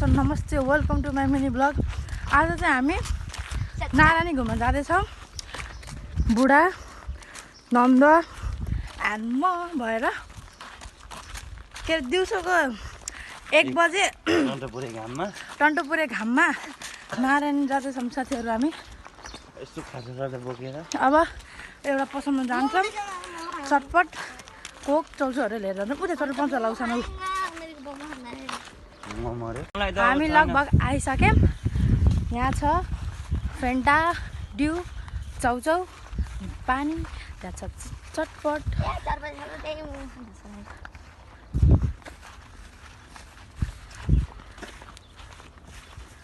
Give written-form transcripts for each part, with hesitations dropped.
नमस्ते, welcome to my mini blog. आज चाहिँ हामी नारायणी घुम्न जाँदैछौँ। बुढा, नन्द एन्ड म भएर के अरे दिउँसोको 1 बजे टन्टोपुरे घाममा नारायणी जाँदैछौँ साथीहरू। हामी अब एउटा पसलमा जान्छौँ, चटपट कोक चौचोहरू लिएर जान्छौँ। उता चटपट पन्छ लाउँछन्। हामी लगभग आइसक्यौँ। यहाँ छ फेन्टा, ड्यू, चौचौ, पानी, त्यहाँ छ चटपट।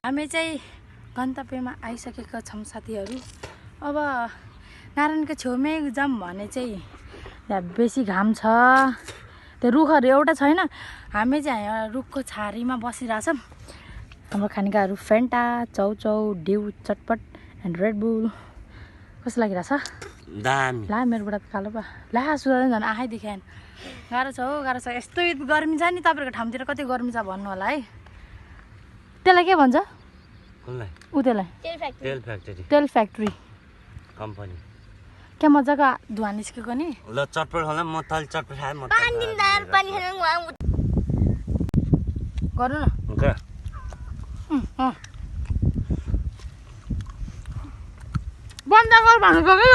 हामी चाहिँ गन्तव्यमा आइसकेका छौँ साथीहरू। अब नारायणको छेउमै जाऊँ भने चाहिँ यहाँ बेसी घाम छ, त्यो रुखहरू एउटा छैन। हामी चाहिँ यहाँ रुखको छारीमा बसिरहेछौँ। हाम्रो खानेकुराहरू फेन्टा, चौचौ, ड्यू, चटपट एन्ड रेड बुल। कस्तो लागिरहेछ? दामी। ला मेरो बुढा कालो पा ला सुधा झन् आँखै देखाएन। गाह्रो छ हौ, गाह्रो छ। यस्तै गर्मी छ नि, तपाईँहरूको ठाउँतिर कति गर्मी छ भन्नु होला है। त्यसलाई के भन्छ? ऊ त्यसलाई तेल फ्याक्ट्री कम्पनी। क्या मजाको धुवा निस्केको नि। ल चटपट होला, म तल चटपट खाए म गर्नु न। बन्द गर भनेको कि